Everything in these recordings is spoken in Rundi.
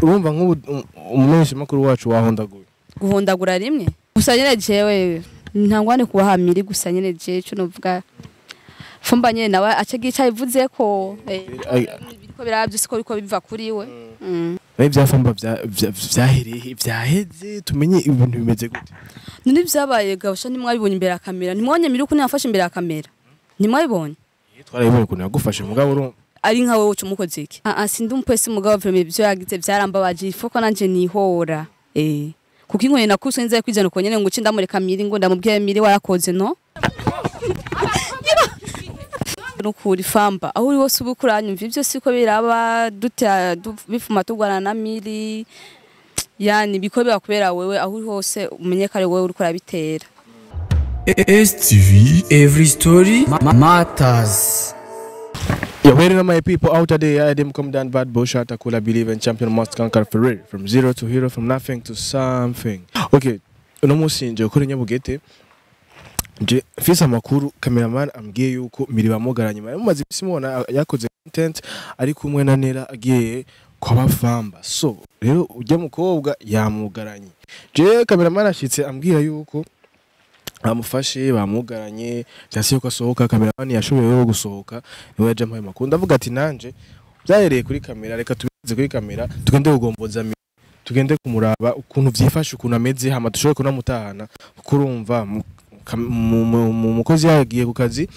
Urumva nk'ubu umumenyesha makuru wacu wahondaguye. Guhondagura rimwe. Gusa nyene jewe ntangwane kubahamira gusa nyene jewe ico novuga. Fumba nyene nawe ace gica ivuze ko biriko biravye siko biko biva kuri we. Naye byafamba vyahereye vyaheze tumenye ibintu bimeze gute. None vyabaye gabasha ntimwabibonye imbere ya kamera. Ntimwonye miri uko nafashe imbere ya kamera. Ntimwabibonye? Twarabibonye ukuntu yagufashe mugabo urumva ari nka wewe uca umukoze iki? Ah sindi umupesi mugabo vraiment ibyo yagize byarambabaje ifoko nanje nihora. Kuko inkoye nakuse nzaye kwijana uko nyene ngo uce ndamureka miri ngo ndamubwiye miri warakoze no. Nukuri famba aho uri wose ubu kuranyumva ivyo siko biraba dutya bifuma tugwana na miri yani biko biba kubera wewe aho uri hose umenye kare wewe uri kurabitera. STV Every Story Matters. Yo, waiting on my people out there. I them come down bad bullshit. I could believe in champion must conquer for real. From zero to hero, from nothing to something. Okay, uno munsi nje gukora Nyabugete. Nje mfise amakuru cameraman ambwiye yuko miri bamugaranye. Mumaze simubona yakoze content ari kumwe na Nera agiye kwa bafamba. So, rero ujya mukobwa yamugaranye. Je cameraman ashitse ambwira yuko amufashe bamugaranye byase yuko asohoka. Cameraman yashoboye gusohoka niwe yaje ampaye makuru. Ndavuga ati nanje byahereye kuri kamera, reka tubize kuri kamera tugende kugomboza, tugende kumuraba ukuntu vyifashe ukuntu ameze, hama dushobore kunamutahana kuko urumva umukozi yagiye ku kazi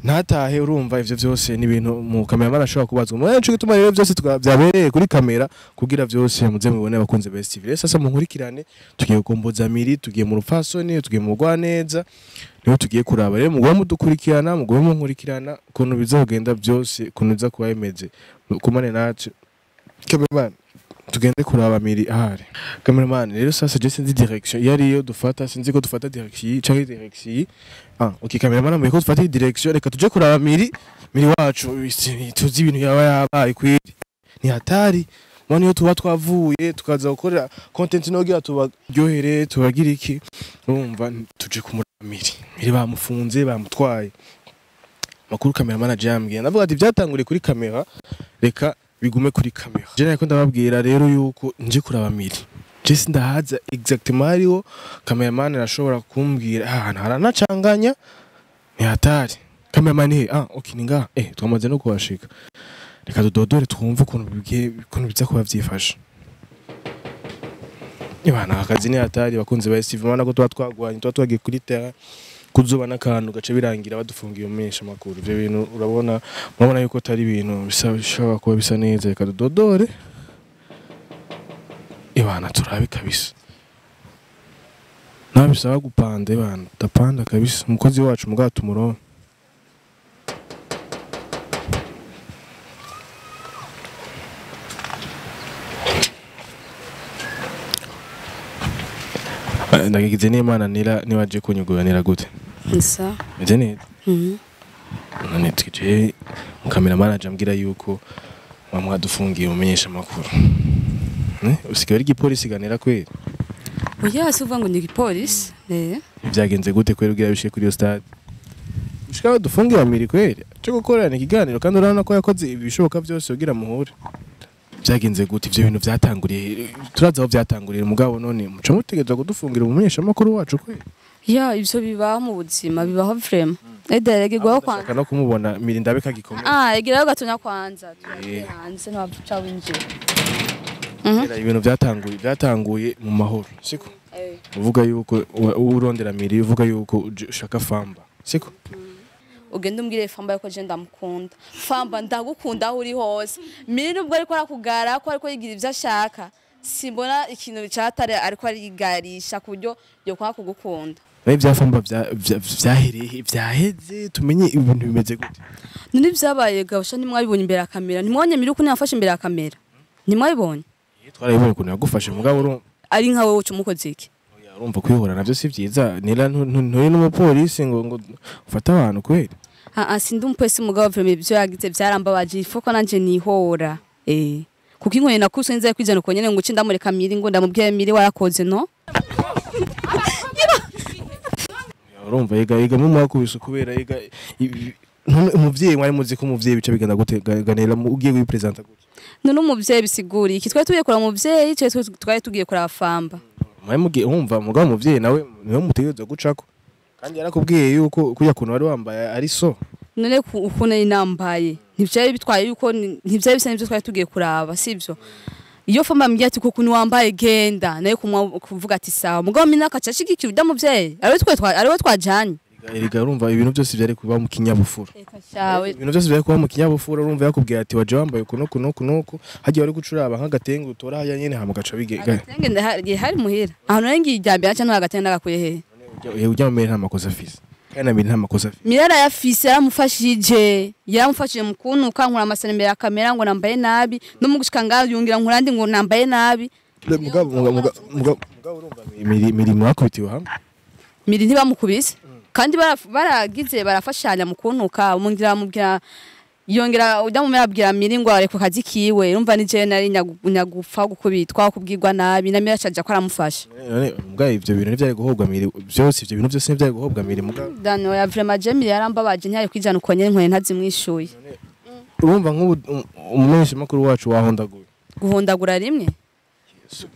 ntatahe. Urumva ivyo vyose ni ibintu mu cameraman ashobora kubazwa. Mu cyo gituma rero byose byabereye kuri kamera kugira byose muze mubone abakunze ba STV. Rero sasa munkurikirane, tugiye kugomboza miri, tugiye mu rupfasoni, tugiye mu rwaneza, niho tugiye kuraba. Rero mugume mudukurikirana, mugume munkurikirana ukuntu bizogenda byose, ukuntu biza kuba bimeze. Kumane natwe cameraman tugende kuraba miri ahari. Cameraman rero sasa je sinzi direction yari yo dufata, sinzi ko dufata direction canke direction. Ah okay, cameraman ambwiye ko dufata direction, reka tuje kuraba miri wacu tuzi ibintu yaba yabaye kwiri. Ni hatari mwana, iyo tuba twavuye tukaza gukorera content nogira tubaryohere tubagira iki, urumva tuje kumuraba miri. Miri bamufunze bamutwaye. Makuru cameraman aje yambwiye, ndavuga ati byatanguriye kuri kamera reka bigume kuri kamera. Je nako ndababwira rero yuko nje kuraba miri. Je sindahaza exactement ariho cameraman arashobora kumbwira ahantu haranacanganya ni hatari. Cameraman he okay ninga twamaze no kuhashika. Reka dudodore twumve ukuntu bigiye ukuntu biza kuba vyifashe. Ibana akazi ni hatari bakunze ba STV, mwana ko tuba twagwanye tuba twagiye kuri terrain kuzuba n'akantu gace birangira badufungiye umesha makuru. Ivyo bintu urabona murabona yuko tari ibintu bishobora kuba bisa neza. Reka dudodore ibana turabe kabisa. Nabisaba gupanda ibana dapanda kabisa umukozi wacu mugabo tumuronke. Ndagize n'Imana nira nibaje kunyuguranira gute. Nsa. Meze neza. None tuje cameraman aje ambwira yuko mwadufungiye umumenyesha makuru. Usigaye ari igipolisi ganera kweri? Oya si uvuga ngo ni igipolisi. Byagenze gute kweri ugira bishiye kuri iyo stade? Ushaka dufungira miri kweri? Cyo gukorana ikiganiro kandi urabona ko yakoze ibishoboka byose ugira muhure. Byagenze gute ivyo bintu byatanguriye? Turaza aho byatanguriye mugabo none muco mutegereza kudufungira umumenyesha makuru wacu kweri? Ya ivyo bibaho mu buzima bibaho vraiment. Ederegirwaho kwanza. No kumubona miri ndabe kagikomeye. Egeraho gatonya kwanza turagiye hanze ntiwaca winjira. Ibintu byatanguye mu mahoro siko? Uvuga yuko urondera miri, uvuga yuko ushaka famba siko? Ugenda umbwire famba yuko je ndamukunda. Famba ndagukunda aho uri hose. Miri nubwo ariko arakugara ko ariko yigira ivyo ashaka, simbona ikintu catare ariko arigarisha kuburyo yo kwa kugukunda. Naye byafamba vyahereye vyaheze tumenye ibintu bimeze gute. None vyabaye gabasha ntimwabibonye imbere ya kamera. Ntimwonye miri uko nafashe imbere ya kamera. Ntimwabibonye? Twarabibonye ukuntu yagufashe mugabo urumva ari nka wewe uca umukoze iki? Urumva kwihora navyo si vyiza. Nira nturi n'umupolisi ngo ufate abantu kweri. Sindi umupesi mugabo vraiment ibyo yagize byarambabaje ifoko nanje nihora. Kuko inkoye nakuse nzaye kwijana uko nyene ngo uce ndamureka miri ngo ndamubwiye miri warakoze no. Urumva yega mu mwakubise kubera yega Umuvyeyi mwari muzi ko umuvyeyi bica bigenda gute ganera ugiye kuyipresenta gute? None umuvyeyi bisigura iki? Twari tugiye kuraba umuvyeyi, twari tugiye kuraba Famba. Mwari mugiye umva mugabo umuvyeyi nawe niwe mutegerezwa gucako. Kandi yarakubwiye yuko kuya kuntu wari wambaye ari so. None ukuntu nari nambaye ntivyari bitwaye yuko ntivyari bisa n'ivyo twari tugiye kuraba, sivyo? Iyo Famba ambwiye ati ukuntu wambaye genda, nayo kuvuga ati sawa. Mugabo mina akaca ashigikira urya muvyeyi, ariwe twajanye. Erega urumva ibintu byose byari kuba mu kinyabufura. Ibintu byose byari kuba mu kinyabufura, urumva yakubwiye ati waje wambaye kuno kuno kuno, hagiye wari gucuraba nk'agatenge utora haya nyene hama gaca bigega. Agatenge hari muhira. Ahantu nari ngiye ijya mbere cyane agatenge nagakuye he? Ujya mu nta makosa afise. Kandi na nta makosa afise. Mirara yafise yaramufashije. Yaramufashije mu kuntuka nkura amasana imbere ya kamera ngo nambaye nabi, no mu gushika ngaho yungira nkurandi ngo nambaye nabi. Mugabo urumva mirimo yakubitiwe hamwe. Miri ntibamukubise. Kandi baragize barafashanya mu kuntuka, umungira mubwira yongera ujya mu abwira Miri ngo areko kazi kiwe, urumva ni je nari nyagupfa gukubitwa kubwirwa nabi na Miri acaja ko aramufasha. None mugabo ivyo bintu ntivyari guhobwa Miri byose, ivyo bintu byose ntivyari guhobwa Miri mugabo. Dano ya vraiment je Miri yarambabaje ntiyari kwijana uko nyene nkwe ntazimwishuye. Urumva nk'ubu umumenyesha makuru wacu wahondaguye. Guhondagura rimwe?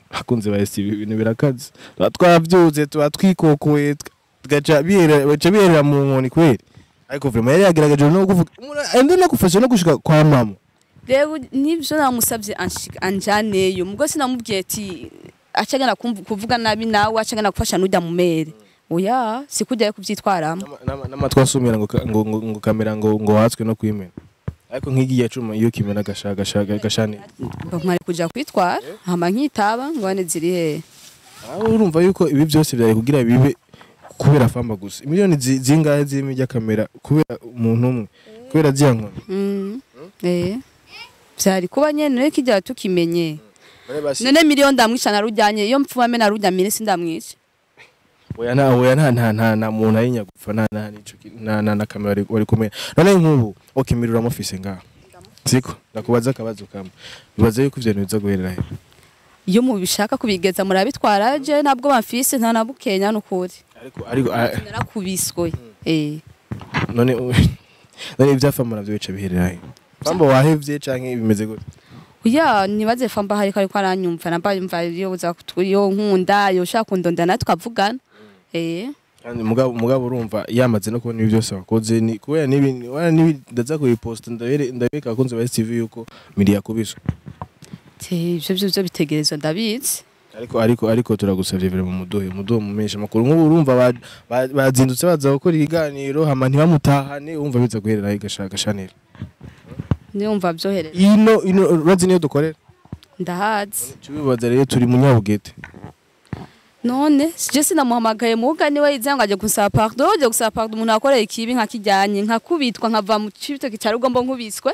Hakunze ba STV ibintu birakaze. Twavyuze tubatwikokoye gacha bihera mu nkoni kweli. Ariko vraiment yari yagerageje no kuvuga ende no gufasha no gushika kwa mama. Rero nivyo namusavye anjaneyo, mugo sinamubwiye ati acagana kuvuga nabi nawe acagana gufasha n'ujya mu mere. Oya sikujya kuvyitwaramo. N'amatwa asumira ngo kamera ngo watswe no kwimena. Ariko nkigiye cuma iyo kimena gashane. Nkari kuja kwitwara hama nkitaba ngwane ziri he. Urumva yuko ibi byose byari kugira bibe kubera Famba gusa. Miliyoni zingahe zirimo ijya kamera kubera umuntu umwe kubera ziya nkoni. Byari kuba nyene reka ijya tukimenye. None miliyoni ndamwica narujyanye iyo mpfuma me narujya mire sindamwica. Oya nta muntu ayinya gupfa nta nico na kamera wari kumena. None nkubu okay mirura mufise ngaha. Siko ndakubaza akabazo kamwe. Bibaza yuko ivyo bintu biza guherera he? Iyo mubishaka kubigeza murabitwara je nabwo bamfise nta nabukenya nukuri. Ariko narakubiswe. None ivya Famba navyo bica biherera he? Famba wahevye canke bimeze gute? Oya nibaze Famba hari ko aranyumva namba yumva iyo uza yo nkunda yo shaka kundonda natwe tukavugana. Kandi mugabo urumva yamaze no kubona ibi byose wakoze ni kubera nibi ndaza kuyiposta ndabeka abakunzi ba STV yuko Miri yakubiswe. Ivyo byo bitegerezwa ndabizi. Ariko turagusavye vraiment muduhe mumesha makuru nk'ubu urumva bazindutse baza gukora ibiganiro hama ntibamutahane urumva biza guherera igashaka Chanel. Ndumva byoherera. Ino urazi niyo dukorera? Ndahazi. Tubibaza rero turi mu Nyabugete. None je sinamuhamagaye muga niwe yizanga aje gusaba pardon, aje gusaba pardon umuntu akoreye ikibi nkakijyanye nkakubitwa nkava mu cibitoki cya rugombo nkubiswe.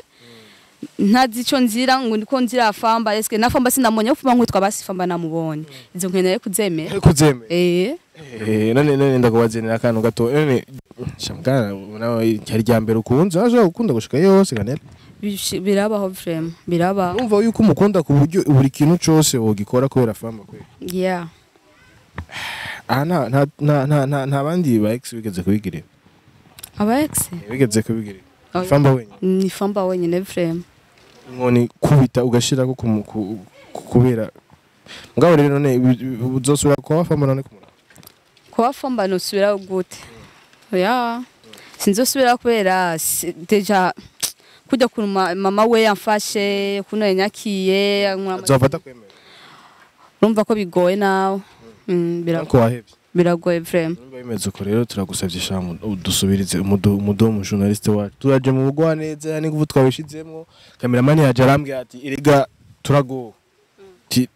Ntazi ico nzira ngo ndiko nzira Famba eske na Famba sinamonye ufuma nkitwa basi Famba namubonye. Izo nkeneye kuzemera. Kuzemera. None ndakubazenera akantu gato. None shamgana nawe cyari rya mbere ukunze aje ukunda gushika yose ganera. Birabaho vraiment biraba. Urumva yuko umukunda ku buryo buri kintu cose wogikora kubera Famba kweli. Yeah. Nta bandi ba ex bigeze kubigirira. Aba ex? Bigeze kubigirira. Famba wenyine. Ni Famba wenyine vraiment. Inkoni kubita ugashirako kubera mugabo rero none uzosubira kwa Famba none kumura. Kwa Famba nosubira gute? Oya. Sinzosubira kubera deja kujya ku mama we yamfashe kuno yanyakiye azofata kwemera. Urumva ko bigoye nawe. Biragoye vraiment. Bimeze uko rero turagusavye shamu udusubirize umudomo journaliste wacu. Turaje mu bugwa neza n'ingufu twabishizemwo. Cameraman yaje arambwira ati erega turago.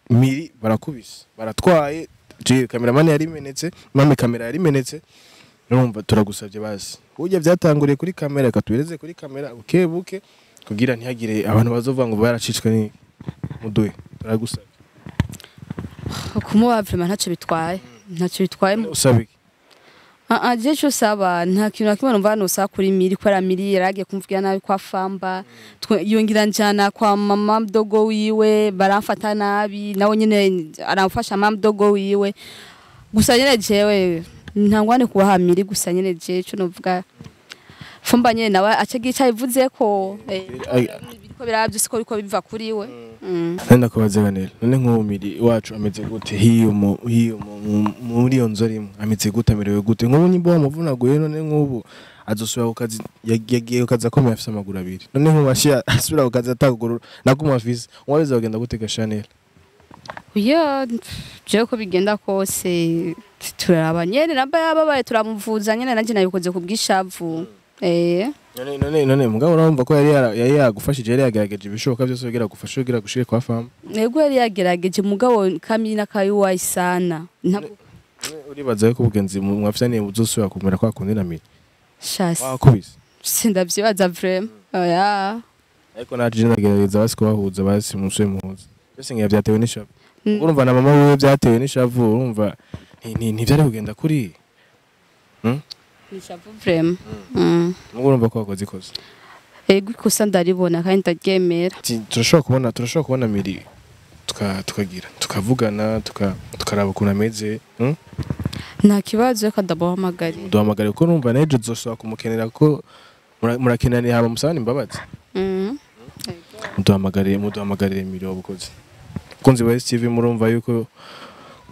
Miri barakubise baratwaye. Je cameraman yarimenetse, mame kamera yarimenetse. Urumva turagusavye basi. Ujya byatanguriye kuri kamera katubereze kuri kamera buke buke kugira ntihagire abantu bazovuga ngo baracicwe ni muduhe. Turagusavye. Kumuba vraiment ntacyo bitwaye. Ntacyo bitwaye. Usabiki? Je cyo saba nta kintu nakimwe numva nosaba kuri Miri kubera Miri yaragiye kumvugira nabi kwa Famba. Yongira njana kwa mama mdogo wiwe baramfata nabi nawe nyene aramfasha mama mdogo wiwe. Gusa nyene jewe ntangwane kubaha Miri gusa nyene je cyo novuga Famba nyene nawe aca gica ivuze ko biriko birabyo siko biko biva kuri we. Nenda kubazeganira none nk'uwo Miri wacu ameze gute hiyo muri iyo nzu arimo ameze gute, amerewe gute? Nk'ubu nimba wamuvunaguye none nk'ubu azosubira ku kazi, yagiye ku kazi akomeye afise amaguru abiri, none nk'ubu asubira ku kazi ataguru naguma afise uwabeza bagenda gutega Chanel. Oya, jewe ko bigenda kose turaraba nyene namba yababaye turamuvuza nyene, nanje nabikoze ku bw'ishavu. None mugabo urumva ko yari yagufashije, yari yagerageje ibishoboka byose kugira gufashe kugira gushire kwa fam. Yego yari yagerageje mugabo kamina kayuwayi sana. Ntabwo uribaza ko ubugenzi mwafitaniye buzosubira kumera kwa kundi na Miri? Shasi. Wakubise. Sindavyibaza vraiment. Oya. Ariko naje nagerageza basi kubahuza basi muswe muhuza. Byose ngiye byatewe n'ishavu. Urumva na mama wiwe byatewe n'ishavu, urumva ntivyari kugenda kuri. Nishavu vraiment. Urumva ko wakoze ikosa. Ego ikosa ndaribona kandi ndaryemera. Turashobora kubona Miri tukagira tukavugana tukaraba ukuntu ameze. Nta kibazo reka ndabahamagare. Duhamagare ko urumva nejo uzosubira kumukenera ko murakenaniye haba musabane imbabazi. Muduhamagarire Miri wabukoze. Kunzi wa STV murumva yuko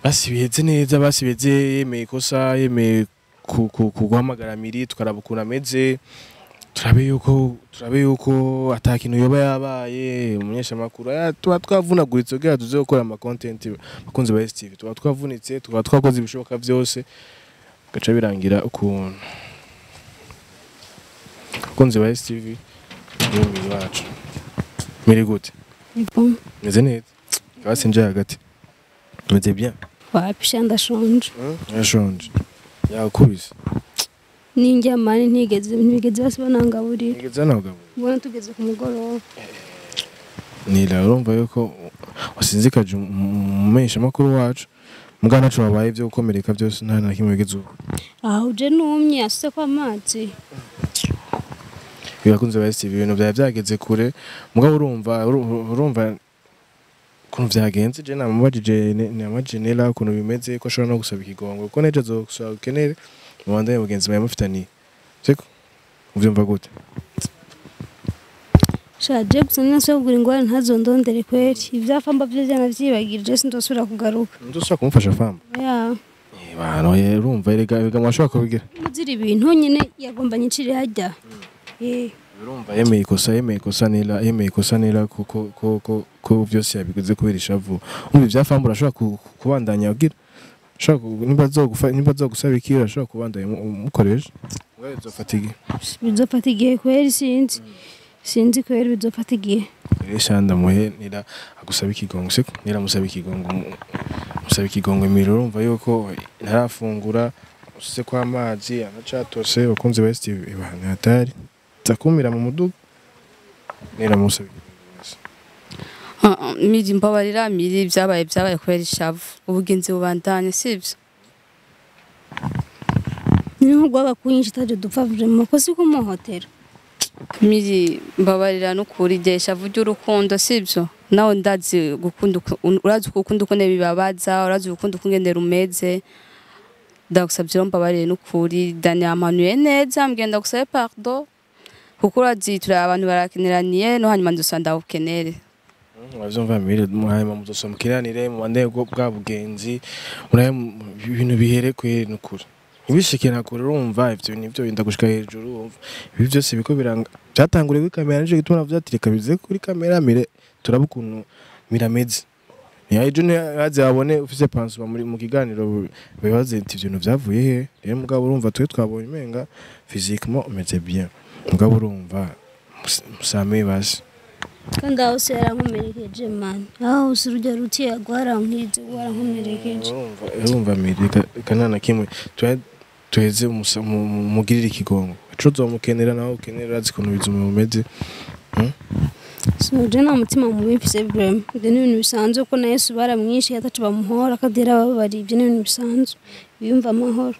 basibiheze neza, basibeze yemeye ikosa, yemeye kuguhamagara Miri tukaraba ukuntu ameze, turabe yuko atakintu yoba yabaye. Umunyeshamakuru tuba twavunaguritse kugira tuze gukora ama content bakunzi ba STV, tuba twavunitse, tuba twakoze ibishoboka byose gaca birangira ukuntu. Bakunzi ba STV niyo Miri wacu. Miri gute? Meze neza. Basi nje hagati. Meze bien. Wapi ndashonje. Ndashonje. Yakubise. Ninjya mani ntigeze basi banangaburira. Ntigeze nagaburira. Ubona tugeze ku mugoroba. Nira urumva yuko wasinzikaje umesha makuru wacu. Mugana nacu wabaye byo gukomereka byose nta na kimwe bigeze ubu. Ah uje numye asuse kwa amazi. Bibakunze ba STV ibintu bya byageze kure. Mugabo urumva ukuntu vyagenze, je namubajije namajenera ukuntu bimeze ko ashobora no gusaba ikigongo kuko nejo azosaba ukenere mubandanye mugenzi mwe mufitaniye. Siko uvyumva gute? Shaje gusa nase kugura ingwara ntazondondere kweri ivyafamba byo navyibagirije sindosubira kugaruka. Ndosubira kumufasha famba? Ya. Bano urumva erega mwashobora kubigira. Muzira ibintu nyene yagomba nyicire hajya. Urumva yemeye ikosa nira kuko ko byose yabikoze kubera ishavu. Umva ivyafamba urashobora kubandanya ugira ushobora nimba azogusaba ikiro urashobora kubandanya umukoresha. Wewe uzofata igihe. Bizofata igihe kweri sinzi kweri bizofata igihe. Resha ndamuhe nira agusaba ikigongo siko nira musaba ikigongo musaba ikigongo Miri urumva yuko ntarafungura usise kwa amazi anacatose bakunze ba STV ibana hatari. Takumira mu muduga nira musaba ikigongo. Miri mbabarira Miri byabaye kubera ishavu ubugenzi bubandanye sivyo. Ni nk'ugwaga kunyinshi taje dupfa vraiment ko siko muhotera. Miri mbabarira n'ukuri igihe ishavu ry'urukundo sivyo, nawe ndazi gukunda urazi gukunda uko bibabaza, urazi gukunda uko ngendera umeze. Ndagusabye mbabarire n'ukuri Dani amanuye neza mbwenda gusabe pardon kuko urazi turi abantu barakeneraniye no hanyuma ndusanga ndagukenere. Uravyumva Miri muhayima muzosomukiranire mu bandeye bwa bugenzi muraye ibintu bihere kweri n'ukuri. Ibishikira kure urumva ivyo nivyo binda gushika hejuru urumva ibi byose biko biranga byatanguriye kuri kamera nije gituma vyatireka bize kuri kamera Mire turaba ukuntu mirameze. Ni ejo ntihaze abone ufise pansuma muri mu kiganiro bibaze ati ivyo bintu vyavuye he. Rero mugabo urumva twe twabonye umenga physiquement umeze bien. Mugabo urumva musame basi. Kandi aho se yarankomerekeje man. Aho se urujya rutiye rwarankize rwarankomerekeje. Urumva Miri kanana kimwe tuheze mugirira ikigongo. Ejo uzomukenera nawe ukenera azi ukuntu bizuma bumeze. So je nta mutima mubi mfise vraiment. Ibyo ni ibintu bisanzwe ko na Yesu baramwishe yatacu bamuhora akadera babari, ibyo ni ibintu bisanzwe biyumva amahoro.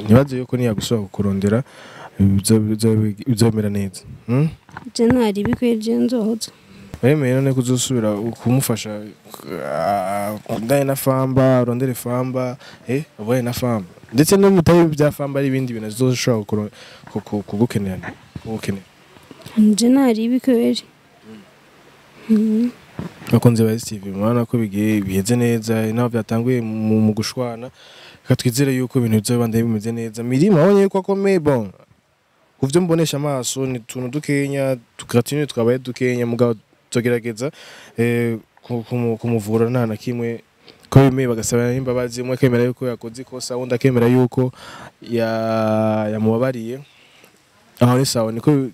Ntibaze yuko niyagusaba kukurondera bizomera neza. Je ntari bikwiye je nzohoza. Wemeye none kuzosubira kumufasha ndaye na Famba, urondere Famba, aboye na Famba. Ndetse no mutaye bya Famba ari ibindi bintu azoshobora kugukenera. Kugukenera. Nje nari ibikweri. Bakunze ba STV mwana ko bigiye biheze neza naho byatanguye mu gushwana. Reka twizere yuko ibintu bizobandanya bimeze neza. Mirima abonye yuko akomeye bon. Kuvyo mbonesha amaso ni tuntu dukenya tukatinye twabaye dukenya mugabo tugerageza kumuvura nta na kimwe ko bimeye bagasaba imbabazi umwe akemera yuko yakoze ikosa undi akemera yuko yamubabariye aho ni sawa niko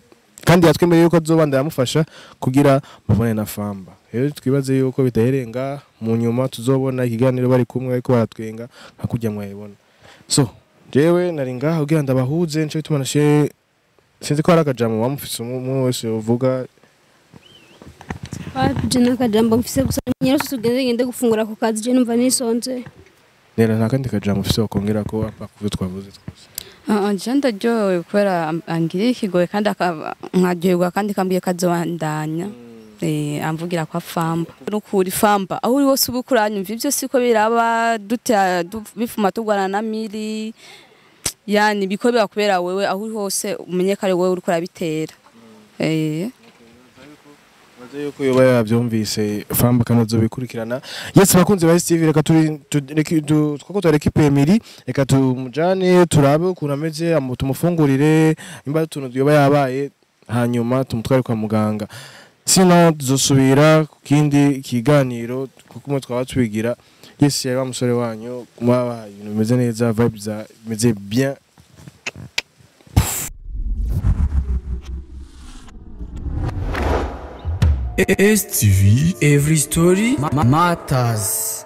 kandi yatwemereye yuko azobandanya amufasha kugira babone na Famba. Rero twibaze yuko bitaherenga mu nyuma tuzobona ikiganiro bari kumwe ariko baratwenga nka kujya mwayibona. So jewe nari ngaha kugira ndabahuze nce bituma nashe sinzi ko hari akajambo bamufise umwe wese uvuga. Je nakajambo mfise gusa nyero tugende ngende gufungura ku kazi je numva nisonze. Nera nta kandi kajambo mfise wakongera ko apa kuvyo twavuze twose. Je ndaryohewe kubera angiriye ikigoye kandi nkaryoherwa kandi kambwiye kazobandanya. Amvugira kwa Famba. Nukuri Famba aho uri wose uba uranyumva ivyo siko biraba dutya bifuma tugwana na Miri yani biko biba kubera wewe aho uri hose umenye kare wewe uriko urabitera. Baze yuko yoba yavyumvise Famba kanazo bikurikirana. Yes bakunze ba STV reka turi twako twarekipe Miri reka tumujane turabe ukuntu ameze tumufungurire imba tuntu yoba yabaye hanyuma tumutware kwa muganga. Sino tuzosubira ku kindi kiganiro kuko twaba tubigira. Yes yari wa musore wanyu mwaba ibintu bimeze neza vibes bimeze bien. STV Every Story Matters.